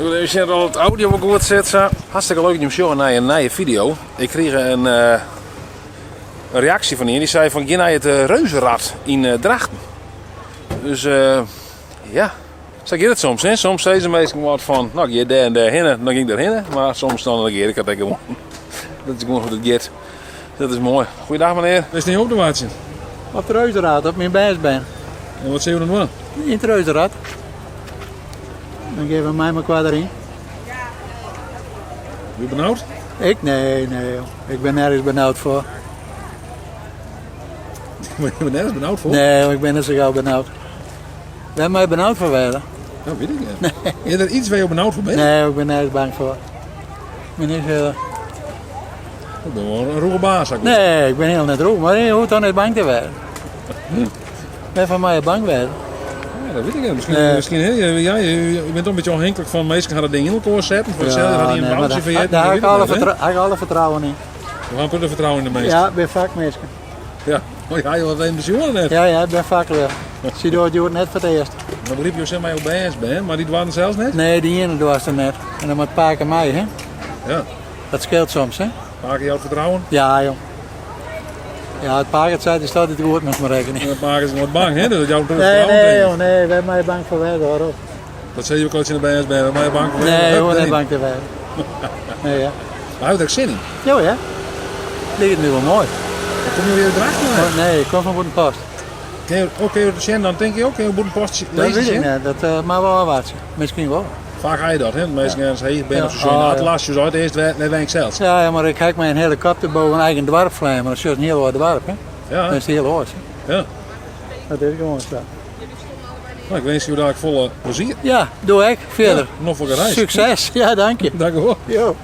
wil even sjen dat het audio wol goed sit. Sa. Hartstikke leuk dat jim sjogge nei in nije video. Ik krige in, uh, in reaksje fan ien die sei fan gean nei it eh, Reuzenrad yn eh, Drachten. Dus uh, ja, sa giet it soms. Hè? Soms sizze minsken wat fan, no gean dêr en dêr hinne, dan gean ik dêr hinne. Mar soms dan negear ik it ek gewoan. Dat is gewoan hoe't it giet. Dat is moai. Goeiedag menear. Wêr steane jo op te wachtsjen? Op het Reuzenrad, op myn bêst ben. En wat sille jo dan dwaan? Yn it Reuzenrad. Dan gean we mei mekoar deryn. Ben je benaud? Ik? Nee, nee. Ik ben nergens benaud foar. Ben je nergens benaud foar? Nee, ik ben net sa gau benaud. Wêr moat je benaud foar wêze? Dat wit ik net. Nee. Is der yts wêr't jo benaud foar binne? Nee, ik bin nergens bang foar. Ik ben net hiel... Ik ben wol in rûge baas. Nee, ik bin hiel net rûch, mar je hoecht dan net bang te wêzen. Wêrfoar moat je bang wêze? Ja, dat wit ik net. Miskien, nee. miskien ja, je, je bent toch in bytsje ôfhinklik fan minsken ha dat ding yn elkoar setten. Foar itselde ja, hat ien in bounce ferjitten. Dêr ha ik alle, vertrou ik alle fertrouwen yn. We ha in protte fertrouwen yn de minsken. Ja, ik bin fakminsken. Ja, oh, ja, jo wat even besjoen net. Ja, ja, ik bin faklju. Sy docht hjoed net foar it earst. Dan begryp jo mei jo bêst mar dy doarden sels net? Nee, dy iene doarst er net. En dan moat pake mei, hè? Ja. Dat skeelt soms, hè? Pake jout fertrouwen? Ja, jong. Ja, it pake seit is altyd goed mei me rekkening. Het pake is wat bang, hè? Dat jout nee, nee, jong, nee, wêr moat je bang foar wêze, hoor. Dat sei je ook al tsjin de bêst ben, wêr moat je bang foar wêze? Nee, hoor net bang te wêzen. Nee, ja. Mar hat der ek sin yn? Jo, ja. Liket my wol moai. Kom jo hjir Drachten oh, Nee, ik kom fan Bûtenpost. Kin jo, oh, kin jo sjen dan tink je ook, kin jo Bûtenpost Dat wit ik net, dat uh, moatte we ôfwachtsje. Miskien wol. Faak ha je dat, hè? Minsken ergens heech binne of se sjogge in atlas, se seit earst wêr wen ik sels. Ja, ja, mar ik ha mei in helikopter boven eigen doarp flein, mar dan sjochst in hiel oar doarp, hè? Ja. Dat is hiel oars. Ja. Dat is gewoan sa. Nou, ik winsk jo dalik folle plezier. Ja, doe ek. Fierder. Ja, noflike reis. Sukses. Ja, dank je. Dank u wol. Jo.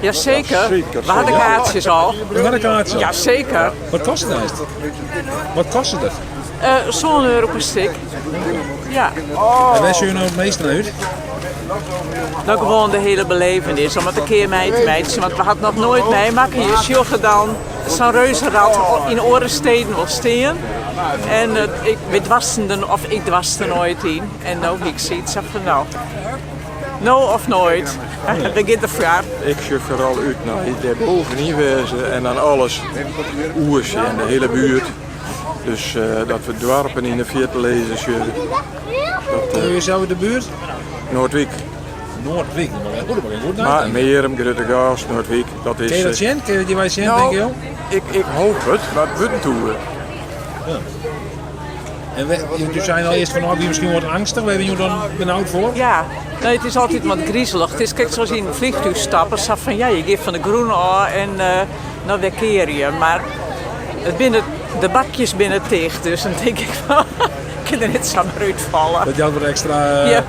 Jazeker. We hadden kaartsjes al. We hadden kaartsjes al? Jazeker. Wat kost it eins? Wat kost it? Uh, sân euro per stik. Ja. En wêr sjogge jo no it measte nei út? No gewoan de hiele belevenis om it in kear mei te meitsjen, want we ha it noch noait meimakke. Je sjogge dan sa'n reuzenrad yn oare steden wol stean. En uh, ik, we doarsten of ik doarst der noait yn. En no hie ik sayts fan no, no of noait. We gean derfoar. Ik sjoch foaral út nei dêr bovenyn wêze en dan alles oersjen, de hiele buert. Dus uh, dat we doarpen yn de fierte lizzen sjogge. Dat, uh, Hoe is de buert? Noardwyk. Noardwyk, goed Maar Mearum, Gruttegast, Noardwyk, dat is... Kin je dat sjen? Kin je dat wy sjen, nou, tink jo? Ik, ik hoop it, mar it wurdt in toer. Ja. En we, jo seinen al earst fan, oh, wie miskien wat eangstich, wêr wiene jo dan benaud foar? Ja, nee, it is altyd wat grizelich. It is krekt sa as yn in fleantúch stappe, sa fan ja, je gean fan de grûn ôf en uh, no wer keare je. Mar it binne, de bakjes binne ticht, dus dan tink ik fan, kin der net samar útfalle. Dat jout wat ekstra ja,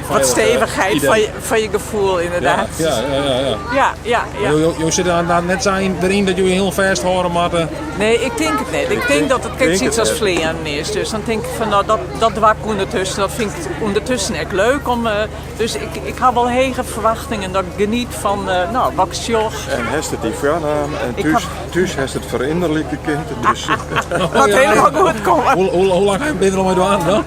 wat stevichheid fan je, fan je gefoel inderdaad. Ja, ja, ja. Ja, ja, ja. ja. Jo, jo, jo sitte dan net sa yn, deryn dat jo je hiel fêsthâlde moatte? Nee, ik tink it net. Ik tink dat it krekt sayts as fleanen is. Dus dan tink ik fan no, dat, dat doar ik ûndertusken. Dat fyn ik ûndertusken ek leuk. Om, uh, dus ik, ik ha wol hege ferwachtingen dat ik geniet fan uh, no, wat ik sjoch. En hast it dy foarnaam en thús, thús hast it ferinnerlike kind. Dus. Moat hielendal goed komme. Hoe, hoe, hoe lang bin je der al mei dwaande dan?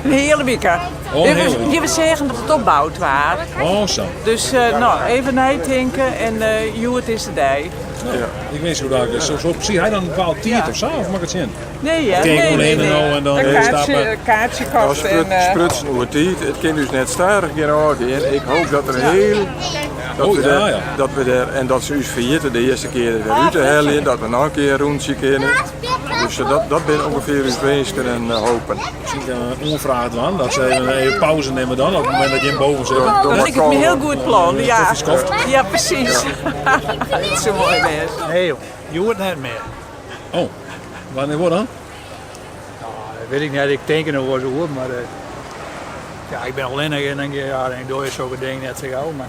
In hiele wike. Oh, een hiele wike. We seagen dat it opboud waard. Oh, sa. Dus uh, no, even neitinke en uh, hjoed is de dei. Ja. Ik wist hoe dat zo, zo precies. Hy dan bepaald tiid of sa, of moat ik it sjen? Nee, ja. Nee, nee, nee. No en dan een kaartsje, kaartsje kocht. Nou, en, uh... Sprutsen oer tiid, it kin dus net stadich gean ôfgean. Ik hoop dat der hiel dat, oh, we der, ja, dat we der en dat se ús ferjitte de earste kear wer út te heljen, dat we noch in kear rûntsje kinne. Dus dat, dat binne ûngefear ús winsken en hopen. Miskien in oanfraach dwaan, dat se even, even pauze nimme dan, op it momint dat jim boven sitte. Dat liket my hiel goed plan, ja. Ja, presys. Dat soe moai wêze. Nee joh, hjoed net mear. Oh, wannear wol dan? Nou, dat wit ik net, ik tink der noch wolris oer, mar ja, ik bin allinnich en dan, ja, dan doar je sokke dingen net sa gau. Mar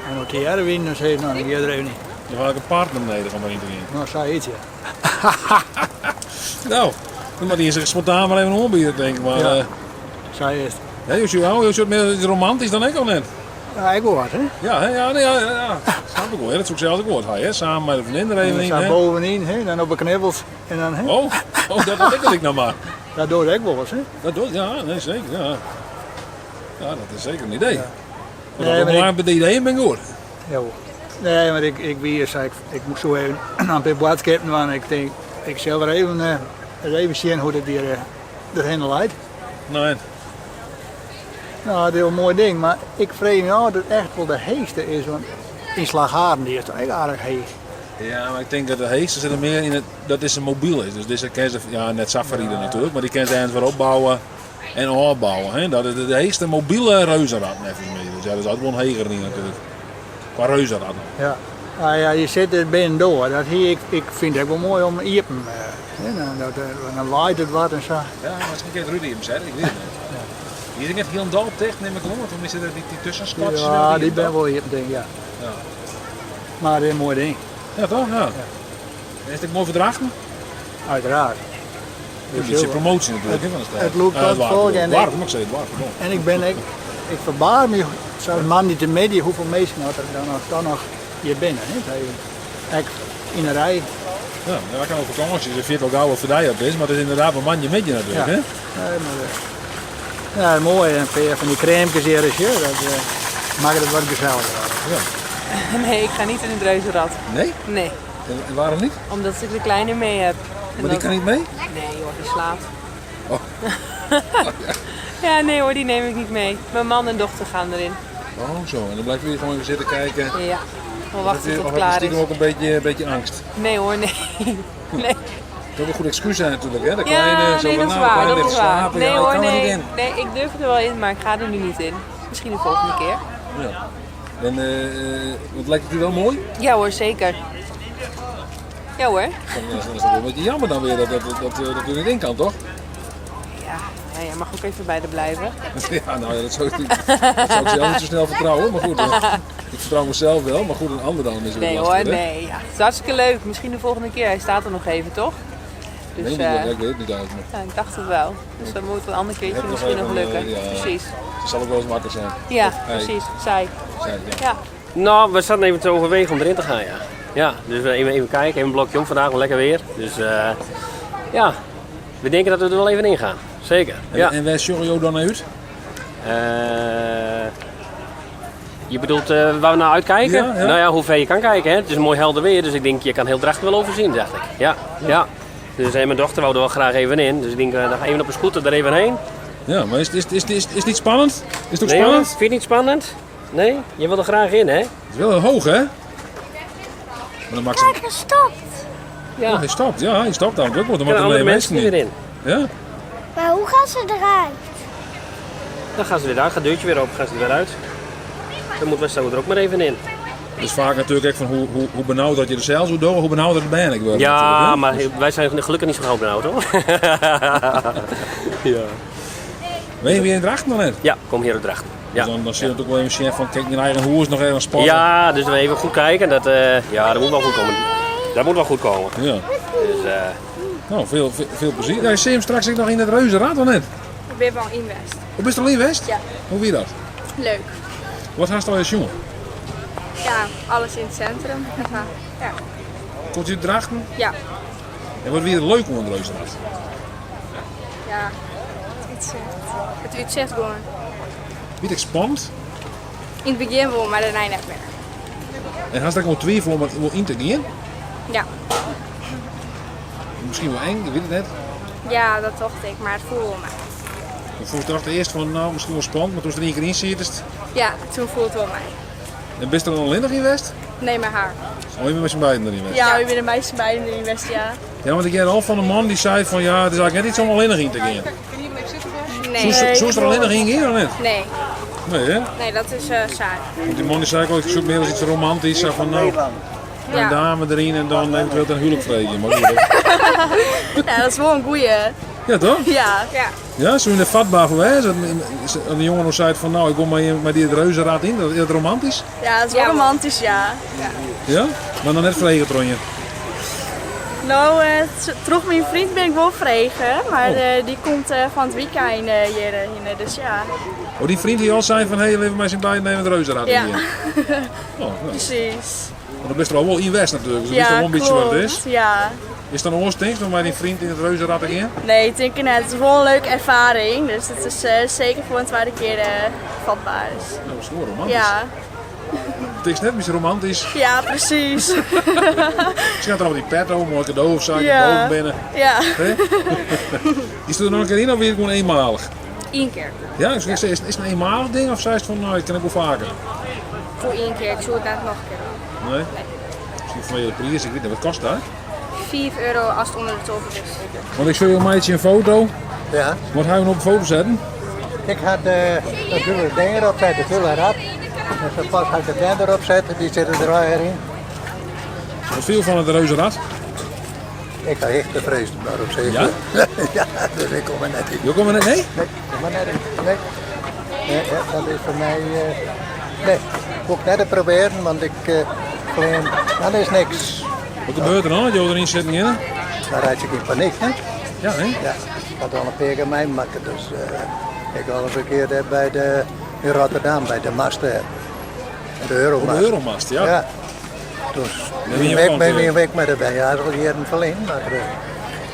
en as tegearre wienen, dan sei ik, no, dan gean der even yn. Je ha in partner nedich om deryn te gean. No, sayts, ja. No, dan moat ien sich spontaan mar even oanbiede, tink ik. Mar, ja, sa is it. Ja, jo sjogge jo mear romantysk dan ik of net? Ja, ik wol wat, hè? Ja, hè? Ja, nee, ja, ja. Snap ik wol. Dat soe ik sels ek wol wat ha, hè? Samen mei de freondin der even yn. Sa bovenyn, hè? Dan op de knibbels en dan, hè? Oh, oh dat wit ik noch mar. Dat docht ek wolris, hè? Dat docht, ja, nee, seker. Ja. Ja, dat is seker in idee. Ja. Want nee, maar ik, de ideeën bin goed. Ja, nee, mar ik, ik wie sa, ik, ik moast sa even in pear boadskippen dwaan. Ik tink, ik sil wer even, uh, even sjen hoe't it hjir uh, derhinne leit. Nee. Nou, dat is in moai ding, mar ik freegje my ôf oft it echt wol de heechste is, want yn Slagharen dy is toch ek aardich heech. Ja, mar ik tink dat de heechste sit der mear yn it, dat dizze mobyl is. Dus dizze kin se, ja, net sa ferride natuerlik, mar dy kin se ergens wer opbouwe en ôfbouwe. Hè? Dat is de heechste mobile reuzenrad neffens my. Dus ja, dat is altyd wol in heger ding natuerlik. Kwa reuzenrad. Ja. Ah, ja, je sit der binnendoar. Dat hie ik, ik fyn it ek wol moai om iepen. Hè, dan, dat, dan waait it wat en sa. Ja, miskien kin it rút iepen sette, ik wit it net. Dy is ek net hielendal ticht, nim ik oan, want dan sitte dy tuskenskotjes. Ja, dy binne wol iepen, tink ik, ja. Ja. Mar it is in moai ding. Ja, toch? Ja. En is it ek moai foar Drachten? Uiteraard. Een beetje promotie natuurlijk van de stad. It lûkt dat folk. En doarp, moet ik zeggen, doarp, En ik ben ek, ik ferbaas my, sa moandeitemiddei, hoefolle minsken dat der dan noch, dan noch hjir binne. Hè. Ek yn de rij. Ja, nou, ik ha op fakânsje, dus ik ferjit al gau wat foar dei it is, mar it is ynderdaad wol moandeitemiddei natuerlik. Ja. Hè? Nee, mar, ja, moai. En in pear fan dy kreamkes hjir is hjir, dat makket it wat geselliger. Ja. Nee, ik ga niet in het reuzenrad. Nee? Nee. En waarom niet? Omdat ik de kleine mee heb. En Maar die kan niet mee? Nee hoor, die slaapt. Oh. Ja, nee hoor, die neem ik niet mee. Mijn man en dochter gaan erin. Oh zo, en dan blijven jullie gewoon even zitten kijken. Ja, we wachten tot Of het heb je klaar is. stiekem ook een beetje angst? Nee hoor, nee. Nee. Dat is een goed excuus zijn natuurlijk, hè? De kleine, Ja, zo nee, van, dat is nou, de waar. kleine Dat ligt is te waar. slapen, Nee ja, ik hoor, kan er niet nee. in. Nee, ik durf er wel in, maar ik ga er nu niet in. Misschien de volgende keer. Ja. En het lijkt het u wel moai? Ja hoor, zeker. Ja hoor. Dan is het wel een beetje jammer dan weer dat u er niet in kan, toch? Ja, ja, jij mag ook even bij de blijven. Ja, nou ja, dat zou ik zelf niet zo snel vertrouwen. Maar goed, ik vertrouw mezelf wel, maar goed, een ander dan is het Nee lastig, hoor, hè? nee. Ja, het is hartstikke leuk. Misschien de volgende keer. Hij staat er nog even, toch? Dus, Nee, ik weet het niet eigenlijk. Ja, ik dacht het wel. Dus dat moet een ander keertje Heb nog misschien nog even, lukken. ja. Precies. Ze zal ook wel eens wakker zijn. Ja, Of hij. precies. Zij. Zij, ja. Ja. Nou, we zaten even te overwegen om erin te gaan, ja. Ja, dus we even kijken, even een blokje om vandaag, wel lekker weer. Dus ja, we denken dat we er wel even in gaan. Zeker. En, ja. en waar sjogge jo dan nei út? Je bedoelt waar we naar uitkijken? Ja, ja. Nou ja, hoe ver je kan kijken. Hè? Het is mooi helder weer, dus ik denk je kan heel Drachten wel overzien, dacht ik. Ja, ja. ja. Dus mijn dochter wou er wel graag even in. Dus ik denk, dan ga even op een scooter er even heen. Ja, maar is het niet spannend? Is het ook Nee, spannend? Hoor. Vind je het niet spannend? Nee? Je wil er graag in, hè? Het is wel heel hoog, hè? Maar dan maakt ze... Kijk, hij stopt. Ja. Oh, hij stopt, ja, hij stopt dan ook, want dan Kunnen moeten andere er mensen mensen niet meer in. in. Ja? Maar hoe gaan ze eruit? Dan gaan ze weer uit, gaat het deurtje weer open, gaan ze er weer uit. Dan moeten we zo er ook maar even in. Dus vaak natuurlijk ook van hoe benauwd dat je er zelf doet, hoe benauwd dat het bijna wordt. Ja, natuurlijk, hè? maar wij zijn gelukkig niet zo gauw benauwd hoor. Ja. Ben je weer in Drachten dan net? Ja, kom hier uit Drachten. Ja. Dus dan zie je natuurlijk wel even chef van kijk je eigen hoers nog even sporten. Ja, dus we even goed kijken. Dat ja, dat moet wel goed komen. Dat moet wel goed komen. Ja. Dus Nou, veel plezier. Ja, zie je hem straks ook nog in het reuzenrad of net? Ik ben wel in West. Hoe ben je al in West? Ja. Hoe wie dat? Leuk. Wat haast al eens jongen? Ja, alles in het centrum. Ja. Komt u uit Drachten? Ja. En wat weer leuk om het reuzenrad? Ja, het uitzicht. Het uitzicht gewoon. Wie het spannend? In het begin wel, maar daarna niet meer. En haast ook wel twijfel om het wel in te gaan? Ja. Misschien wel eng, ik weet het net. Ja, dat dacht ik, maar het voelde wel mij. Ik voelde dacht eerst van, nou, misschien wel spannend, maar toen ze er één keer in zit, is het... Ja, toen voelde het wel mij. En ben je er dan alleen nog in West? Nee, maar haar. Oh, je bent met z'n beiden erin West? Ja, we zijn met z'n beiden erin West, ja. Ja, want ik ken al van een man die zei van, ja, het is eigenlijk net iets om alleen nog in te gaan. Nee. Zo is er alleen nog in gaan, of net? Nee. Nee, hè? Nee, dat is saai. Want die man die zei ook, ik zoek meer als iets romantisch, zo van, nou, een Ja. dame erin en dan eventueel ten huwelijk vregen. Maar goed, dat- Ja, dat is wel een goeie. Ja, toch? Ja. Ja. Ja, zo in de vatbaar voor wij. Dat de jongen nog zei van, nou, ik kom maar die het reuzenrad in. Dat is dat romantisch? Ja, dat is wel romantisch, ja. Ja. Ja? Maar dan net vregen, Tronje. Nou, terug mijn vriend ben ik wel vregen, maar Oh. die komt van het weekend hierheen, dus ja. Oh, die vriend die al zei van, hé, hey, even maar zijn bij nemen het reuzenrad Ja. in hier. Oh, nou. Precies. Want dan ben je er al wel in West natuurlijk, dus dan Ja, weet je wel een beetje wat het is. klopt, ja. Is it dan oars tinkst om mei dyn freon yn it reuzenrad te gean? Nee, ik tink net. It is wol in leuke erfaring, dus it is seker foar in twadde kear fatbaar. Dus. No, dat is wol romantysk. Ja. Tinkst net, bytsje romantysk? Ja, presys. Miskien hat er al dy pet om, moai kado of sa, dy't boven binne. Ja. Giest der noch in kear yn of wie it gewoan eenmalich? Ien kear. Ja, ik soe is it in eenmalich ding of seist fan no, ik kin ek wol faker? Foar ien kear, ik soe it net noch in kear dwaan. Nee? Miskien fanwege de priis, ik wit net, wat kost dat? 5 euro as it ûnder de 12 is. Want ik sil jo meitsje in foto. Ja. Wat ha jo op de foto setten? Ik ha de natuurlijk ding erop zet, de hele rad. En zo pas had ik de band erop zetten, die zitten er al in. Wat fynst fan it reuzenrad? Ik ha hichtefrees, daarom zeg ik. Ja? ja, dus ik kom er net in. Jo komme net, nee? Nee, ik kom er net in. Nee. Nee, dat is foar my. Nee, ik hoech net te probearjen, want ik flean. Dat is niks. Wat gebeurt der dan as jo deryn sitten geane? Dan reitsje ik yn panyk, hè? Ja, hè? Ja, ik ha al in pear kear meimakke. Dus ik al ris in kear dêr by de, yn Rotterdam, by de mast dêr. De Euromast. De Euromast, ja. Ja. Toen wie ik mei de bern, ja, dat is al jierren ferlyn. Mar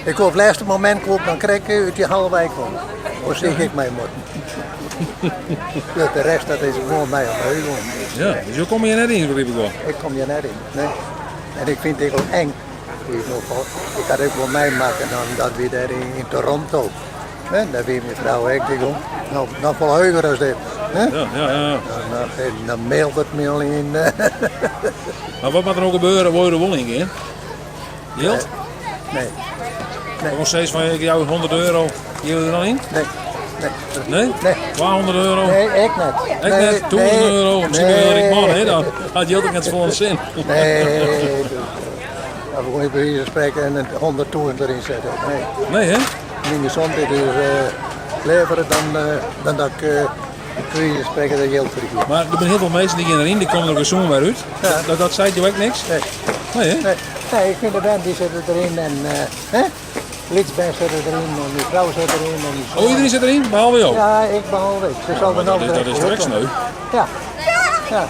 ik koe op it lêste momint koe ik dan krekt út dy hal wei komme. Oars hie ik mei moatten. Dus de rest dat is gewoan my omheech gien. Ja, dus jo komme hjir net yn, begryp ik wol. Ik kom hjir net yn, nee. En ik fyn it ek wol eng. Ik ha ek wol meimakke dan dat wie dêr yn Toronto. Hè, dêr wie myn frou ek, dy gong no, noch wol heger as dit. Hè? Ja, ja, ja. Dan, dan, dan mailt it my al yn. Mar wat moat der no gebeure, wol je der wol yn gean? Jild? Nee. Nee. Of steeds fan ik jou 100 euro, gean je der dan yn? Nee. Nee. Nee? Nee. 200 euro? Nee, ek net. Ek nee, net? 1000 nee, euro? Miskien bin je een ryk man, hè? Dan hat jild ek net safolle sin. Nee, dan we gewoon bij wijze van spreken een 100.000 erin zetten. Nee. Nee, hè? Mijn gezondheid is leveren dan, dan dat ik bij wijze van spreken dat geld verdien. Mar der binne hiel folle minsken dy gean deryn, dy komme der sûn wer út. Ja. Dat seit jo ek niks? Nee. Nee, hè? Nee. Nee, ik fyn de bern dy sitte deryn en hè? Lytsbern sitte deryn en myn frou sit deryn. En oh, iedereen sit deryn, behalve jo? Ja, ik behalve ik. Ze zal er dat, nog is, dat is toch sneu? Ja. Ja.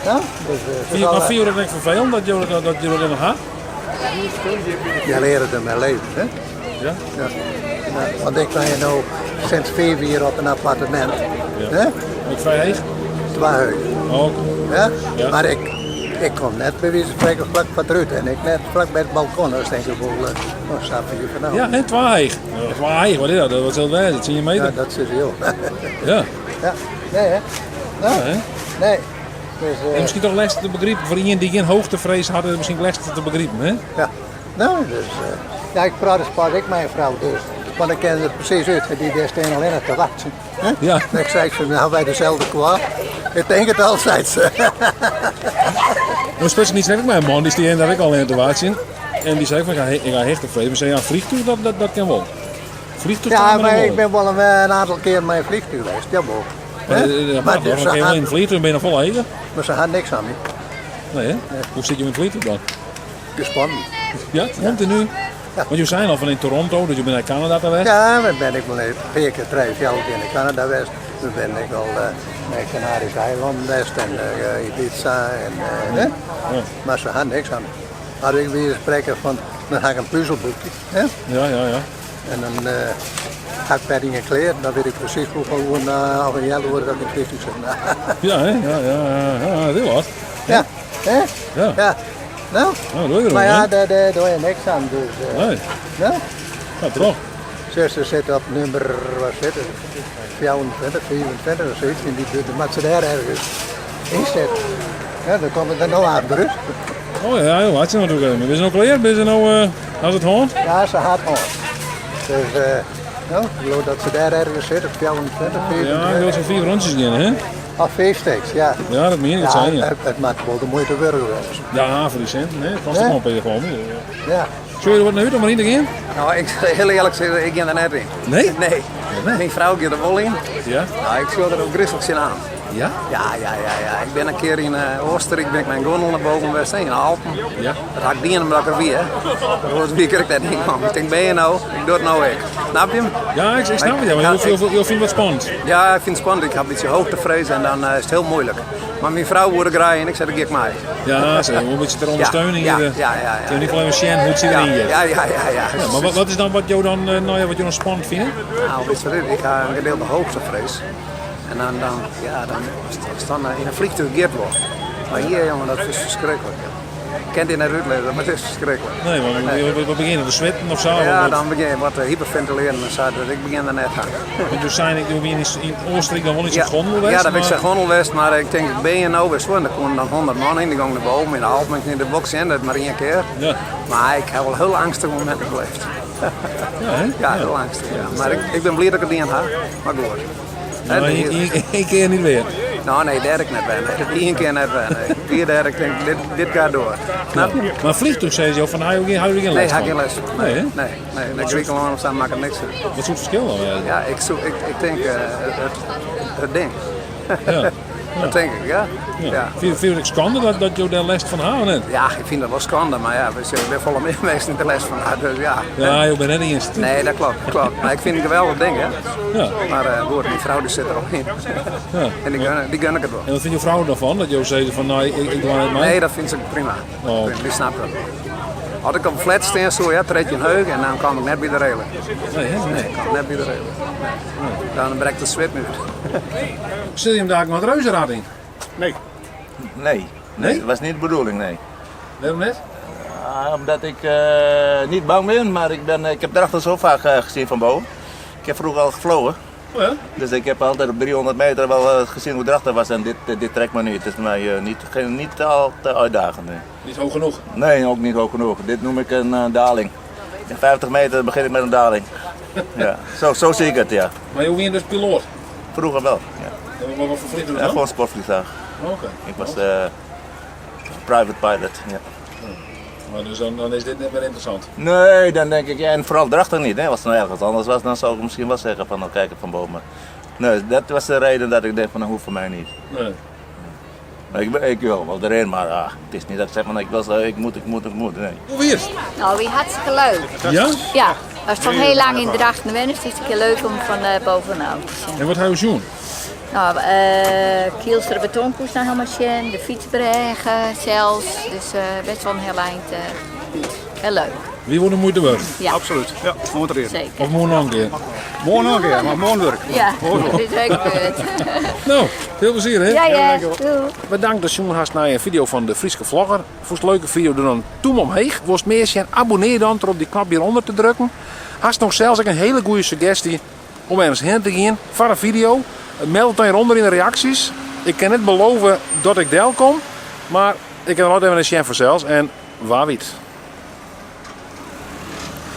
Ja, dus, uh, maar fine jo dat net ferfelend dat jo dat, dat, jo dat noch ha? Je leert ermei leven, hè? Ja? Ja. Ja, want ik ben no sinds 5 jier op in appartemint. Ja. Hè? Ek frij heech? Twa heech. Oh. Ja? Ja. Mar ik, ik kom net by wize fan spreken flak foar it rút en ik net flak by it balkon. Dus tink ik wol, oh, stap je vanôf. Ja, en twa heech. Ja, twa heech, wat is dat? Wat sil it wêze? 10 meter? Ja, dat is hiel. Ja. Ja, nee hè? No. Ja, hè? Nee. Dus, En miskien toch lêstich te begripen, foar ien dy't gjin hichtefrees hat, is it miskien lêstich te begripen, hè? Ja, no, dus, ja, ik praat dus pas ek mei myn frou, dus. Want dan ken se it presys út, dy dêr stean allinnich te wachtsjen. Hè? Ja. En ik sei fan, hawwe wy deselde kwaal? Ik tink it al, seit se. No spreek ik net mei in man, dy stie dêr ek allinnich te wachtsjen. En dy sei fan, ik ha hichtefrees. Mar sei, ja, fleantúch, dat kin wol. Fleantúch Ja, kin mar wol. ik bin wol in oantal kear mei in fleantúch west, jawol. Mar, Hè? maar dan ze kin je wol ha- yn in fleantúch, bin je noch folle heger. mar se ha niks oan my. Nee, hè? Hoe sitte jo yn it fleantúch dan? Gespannen. Ja, kontinu? Ja. Want jo seinen al fan yn Toronto, dus jo binne nei Kanada ta west. Ja, dan bin ik wol in pear kear, trije, fjouwer kear nei Kanada west. Dan bin ik al nei Kanaryske eilannen west en Ibiza en hè. Ja. Mar se ha niks oan. As ik by sprekken fan, dan ha ik in puzelboekje. Hè? Ja, ja, ja. En dan ha ik per ien klear, dan wit ik presys hoefolle oeren of in healoere dat ik yn it fleantúch sit. Ja, hè? Ja, ja, ja, ja, dat is wat. Ja, hè? Ja. Ja. No? Nou, doe je er Mar ja, hè? dêr doar je niks oan, dus. Nee. No? Ja, troch. Suster sit op nûmer, wat sit it, 24, 25 of sayts. En dy dan moat se dêr ergens yn sitte. Ja, dan komt it der no achter út. Oh ja, jo wachtsje natuerlik even. Binne se no klear? Binne se no, ha se it hân? Ja, se ha it hân. Dus, no, ik leau dat se dêr ergens sit, op 24, 25. Ja, ik wil sa'n 5 rûntsjes gean, hè? Of 5 stuks, ja. Ja, dat mien ik, dat Ja, sei je. it moat wol de muoite wurdich wêze. Ja, foar dy sinten, hè? It kostet Ja. gewoan in pear gûne. Ja. Sjogge je der wat nei út om deryn te gean? No, ik sil hiel earlik sizze, ik gean der net yn. Nee? Nee. Myn frou giet der wol yn. Ja? No, ik sjoch der ôfgryslik tsjinoan. Ja? Ja, ja, ja, ja. Ik bin in kear yn Oostenryk bin ik mei in gondel nei boven west, yn de Alpen. Ja. Dat ha ik dien omdat ik der wie. Oars wie ik der ek net yn kommen. Ik tink, bin je no? Ik doe it no ek. Snap je? Ja, ik snap it, ja. Maar jo fine it wat spannend? Ja, ik fyn it spannend. Ik ha in bytsje hoogtevrees en dan is it hiel muoilik. Mar myn frou woe der graach yn, ik sei, dan gean ik mei. Ja, se een bytsje ter ondersteuning. Ja, ja, ja. ja, Kun je niet even sjen hoe't se deryn giet. Ja, ja, ja, ja. Ja, mar wat is dan wat jo dan, nou ja, wat jo dan spannend fine? Nou, weet je wat, ik ha in gedeelte hoogtevrees. En dan, dan, ja, dan, as dan yn in vliegtuig giet wol. Mar hjir, jongen, dat is ferskriklik. Ik kin it net útlizze, mar it is ferskriklik. Nee, want we, we begjinne te switten of sa? Ja, dan begjin je wat te hyperfentilearjen en sa, dus ik begjin der net aan. Want jo seine, jo wiene yn Oostenryk dan wol yn sa'n gondel west? Ja, dan bin ik sa'n gondel west, mar ik tink, bin je no wer swoarn? Der koenen dan 100 man yn, dy gongen nei boven yn de Alpen, ik tink, dat wol ik sjen, dat mar ien kear. Ja. Mar ik ha wol hiel angstige mominten beleefd. Ja, hè? Ja, hiel angstich, ja. Mar ik, ik bin bliid dat ik it dien ha, mar goed. No, ien kear net wer. No, nee, dêr ek net wer. Nee, dat ien kear net wer. Nee. Wie dêr, ik tink, dit, dit gaat door. Snap je? Mar vliegtuig sizze jo fan, ha jo gjin, ha jo gjin Nee, lêst ha fan? gjin lêst fan. Nee, hè? Nee, nee, nee. Grikelân of sa makket niks út. Wat soe it ferskil dan wêze? Ja, ik, soe, ik, ik tink it, it ding. Ja. Dat tink ik, ja. Ja. Fine jo it ek skande dat, dat jo dêr lêst fan ha of net? Ja, ik fyn dat wol skande, mar ja, der binne folle mear minsken dy't der lêst fan ha, dus ja. Ja, jo binne net de iennichste. Nee, dat kloppet, kloppet. Mar ik fyn it in geweldich ding, hè. Ja. Mar goed, myn frou dy sit der al yn. Ja. En dy gun, dy gun ik it wol. En wat fynt jo frou derfan, dat jo sizze fan no, ik, ik doar net mei? Nee, dat fynt se prima. Oh. Dy snapt dat wol. As ik op in flat stean soe, ja, 13 heech, en dan kom ik net by de reling. Nee, hè? Nee, ik kom net by de reling. Nee. Dan brekt it swit my út. Sil je him daar noch it reuzenrad yn? Nee. Nee. Nee? Dat was niet de bedoeling, nee. Wêrom net? Ja, omdat ik eh, niet bang ben, maar ik, ben, ik heb Drachten zo vaak eh, gezien van boven. Ik heb vroeger al gevlogen. Oh ja? Dus ik heb altijd op 300 meter wel eh, gezien hoe Drachten was en dit, dit trekt me niet. Het is mij niet, geen, niet al te uitdagend. Nee. Niet hoog genoeg? Nee, ook niet hoog genoeg. Dit noem ik een daling. In 50 meter begin ik met een daling. Ja, zo, zo zie ik het, ja. Mar jo wiene dus piloat? Vroeger wel, ja. En wat, wat foar vliegtuig Ja, dan? gewoon sportvliegtuig. Oké. Ik was eh, private pilot, ja. Maar dus dan, dan is dit net mear ynteressant? Nee, dan denk ik, ja, en vooral Drachten niet. Hè. Als het nou ergens anders was, dan zou ik misschien wel zeggen van, nou kijk ik van boven. Maar nee, dat was de reden dat ik denk van, dat hoeft voor mij niet. Nee. Maar ik, ik wil wel erin, maar ah, het is niet dat ik zeg van, ik, wil, ik moet, ik moet, ik moet. Nee. Hoe wie is het? Nou, wie hartstikke leuk. Ja? Ja, was toch heel lang in Drachten wennen, dus het is een keer leuk om van uh, bovenaf te zien. En wat ha jo sjoen? Nou, uh, Kielster betonkoers naar helemaal sjen, de fytsbrêge sels, dus uh, best wel een heel eind uh, Heel leuk. Wie wol de muoite wurdich? Ja. Absoluut, ja, moarn erin. Zeker. Of moarn noch in kear? Moarn noch in kear, mar moarn wurk. Ja, dat is ook goed. No, folle plezier hè? Ja, ja. Doei. Bedankt dat sjoen hast nei in fideo fan de Fryske Vlogger. Fûnst leuke fideo, doch dan in tûm omheech. Wolst mear sjen, abonnear dan troch op dy knop hjirûnder te drukken. Hast no sels ek in hiele goede suggesty om ergens hinne te gean foar in fideo? Meld it dan hjirûnder yn de reaksjes. Ik kin net belove dat ik delkom, mar ik kin der altyd even nei sjen fansels en wa wit.